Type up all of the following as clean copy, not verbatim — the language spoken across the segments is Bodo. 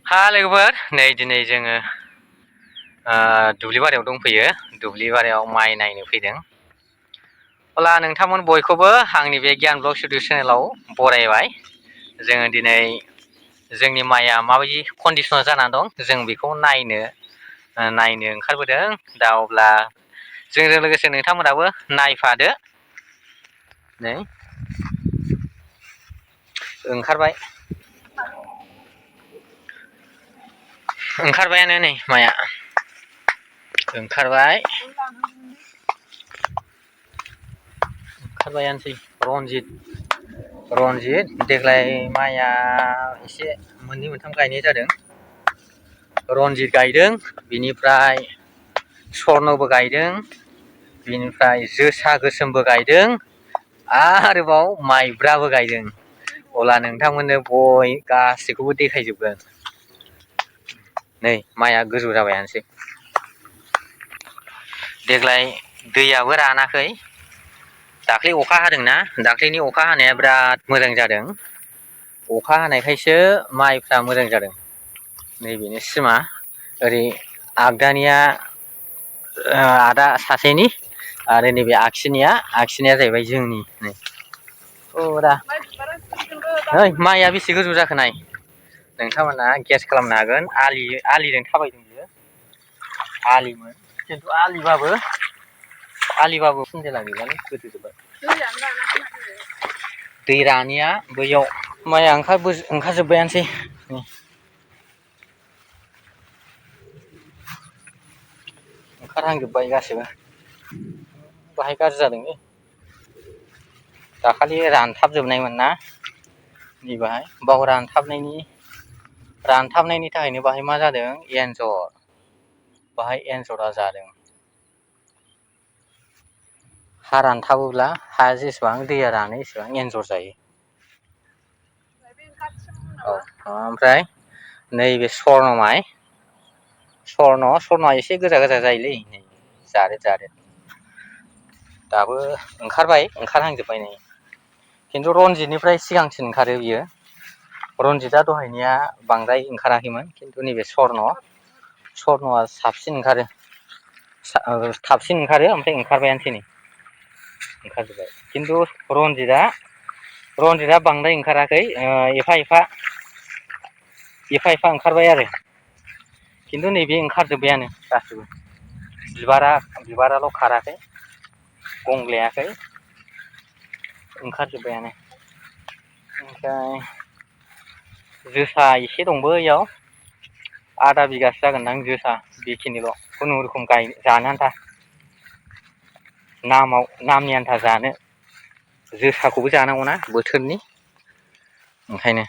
हा लोगोफोर नै दिनै जोङो दुब्लि बारियाव दंफैयो दुब्लि बारियाव माइ नायनो फैदों अब्ला नोंथांमोन बयखौबो आंनि बे गियान ब्लग स्टुडिअ चेनेलाव बरायबाय जोङो दिनै जोंनि माइया माबायदि कन्डिसनाव जानानै दं जों बेखौ नायनो ओंखारबोदों दा अब्ला जोंजों लोगोसे नोंथांमोनाबो नायफादो नै ओंखारबायानो नै माइया ओंखारबायानोसै रनजित देग्लाय माइया एसे मोननै मोनथाम गायनाय जादों रनजित गायदों बिनिफ्राय स्वर्नबो गायदों बिनिफ्राय जोसा गोसोमबो गायदों आरोबाव माइब्राबो गायदों अब्ला नोंथांमोननो गासैखौबो देखायजोबगोन नै माइया गोजौ जाबायानोसै देग्लाय दैयाबो रानाखै दाख्लै अखा हादोंना दाख्लैनि अखा हानाया बिराद मोजां जादों अखा हानायखायसो माइफ्रा मोजां जादों नैबेनो सिमा ओरै आगदानिया आदा सासेनि आरो नैबे आगसिनिया जाहैबाय जोंनि नै ओइ माइया बेसे गोजौ जाखो नाय नोंथांमोना गेस खालामनो हागोन आलिजों थाबायदों बियो आलिमोन खिन्थु आलिबाबो फुनदेला गैलालै गोदोजोबबाय दै रानिया बैयाव माइया ओंखारजोब्बायानोसै ओंखारहांजोब्बाय गासैबो बाहाय गाज्रि जादों दाखालि रानथाबजोबनायमोन ना नै बाहाय बाव रानथाबनायनि थाखायनो बाहाय मा जादों एन्जरा जादों हा रानथाबोब्ला हाया जेसेबां दैया रानो एसेबां एन्जर जायो औ ओमफ्राय नैबे स्वर्नआ एसे गोजा जायोलै नै जारेद दाबो ओंखारहांजोब्बाय नै खिन्थु रनजितनिफ्राय सिगांसिन ओंखारो बियो रनजितआ दहायनिया बांद्राय ओंखाराखैमोन खिन्थु नैबे स्वर्नआ साबसिन ओंखारो थाबसिन ओंखारो ओमफ्राय ओंखारबायानोसै नै ओंखारजोब्बाय खिन्थु रनजितआ बांद्राय ओंखाराखै एफा एफा ओंखारबाय आरो खिन्थु नैबे ओंखारजोब्बायानो गासैबो बिबाराल' खाराखै गंग्लायाखै ओंखारजोब्बायानो ओमफ्राय जोसा एसे दं बैयाव आधा बिगासो जागोनदां जोसा बेखिनिल' खुनुरुखुम जानो आन्था नामनि आन्था जानो जोसाखौबो जानांगौना बोथोरनि ओंखायनो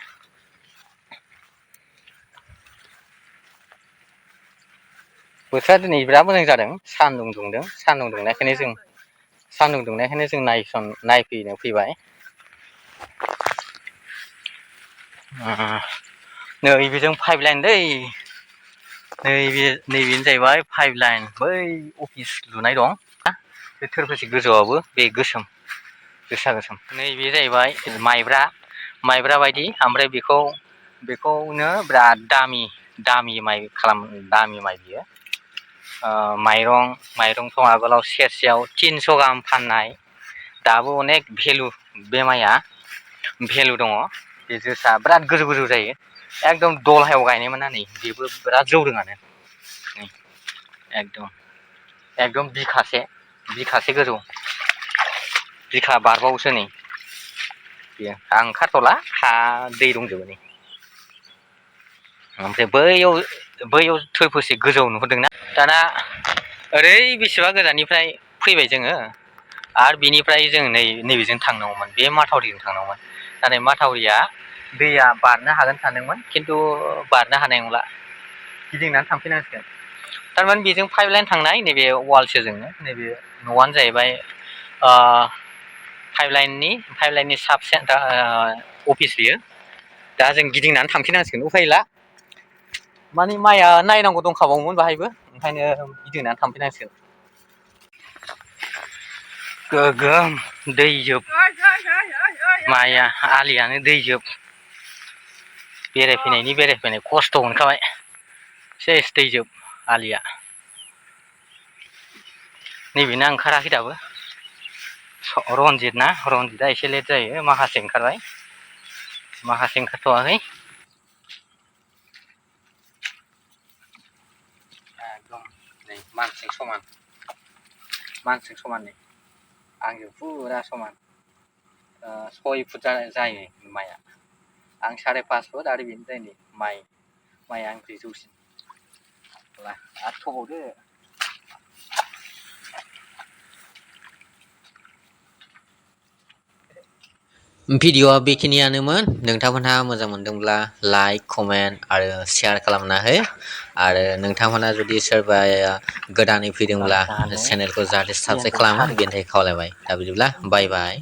बोथोरा दिनै बिराद मोजां जादों सान्दुं दुंनायखायनो जों नायफैनो फैबाय नैबेजों पाइप लाइन दै नैबेनो जाहैबाय पाइप लाइन बै अफिस लुनाय दं बे थोरफोरसि गोजौआवबो बे जोसा गोसोम नैबे जाहैबाय माइब्रा बायदि ओमफ्राय बेखौनो बिराद दामि माइ बियो माइरंथ' आगोलाव सेरसेयाव 300 गाहाम फाननाय दाबो अनेक भेलु बे माइया भेलु दङ बे जोसा बिराद गोजौ जायो एकदम दलहायाव गायनायमोन नै बेबो बिराद जौदोंआनो एकदम बिखासे गोजौ बिखा बारबावोसो नै आं ओंखारथ'ला दै दंजोबो नै ओमफ्राय बैयाव थोरफोरसे गोजौ नुहुरदोंना दाना बेसेबा गोजाननिफ्राय फैबाय जोङो आरो बिनिफ्राय जों नैबेजों थांनांगौमोन बे माथावरिजों थांनांगौमोन नाथाय माथावरिया दैया बारनो हागोन सानदोंमोन खिन्थु बारनो हानाय नंला गिदिंनानै थांफिनांसिगोन थारमाने बेजों पाइप लाइन थांनाय नैबे वालसोजोंनो नैबे न'आनो जाहैबाय पाइप लाइननि साब सेन्टार अफिस बियो दा जों गिदिंनानै थांफिनांसिगोन उफाय गैला माने माइया नायनांगौ दंखाबावोमोन बाहायबो ओंखायनो गिदिंनानै थांफिनांसिगोन गोगोम दैजोब माइया आलियानो दैजोब बेरायफैनाय खस्थ' मोनखाबाय सेस दैजोब आलिया नैबेना ओंखाराखै दाबो रनजितआ एसे लेट जायो माखासे ओंखारबाय माखासे ओंखारथ'वाखै एकदम नै मानसिजों समान नै आंजों फुरा समान 6 फुट जायो माइआ आं 5.5 फुट आरो बेनिफ्राय नै माइआ आंनिख्रुइ जौसिन आरो थबावदो भिडिअआ बेखिनियानोमोन नोंथांमोनहा मोजां मोनदोंब्ला लाइक कमेन्ट आरो शेयार खालामना हो आरो नोंथांमोनहा जुदि सोरबाया गोदानै फैदोंब्ला चेनेलखौ जाहाथे साबस्क्राइब खालामो बेनि थाखाय खावलायबाय दा बिदिब्ला बाय बाय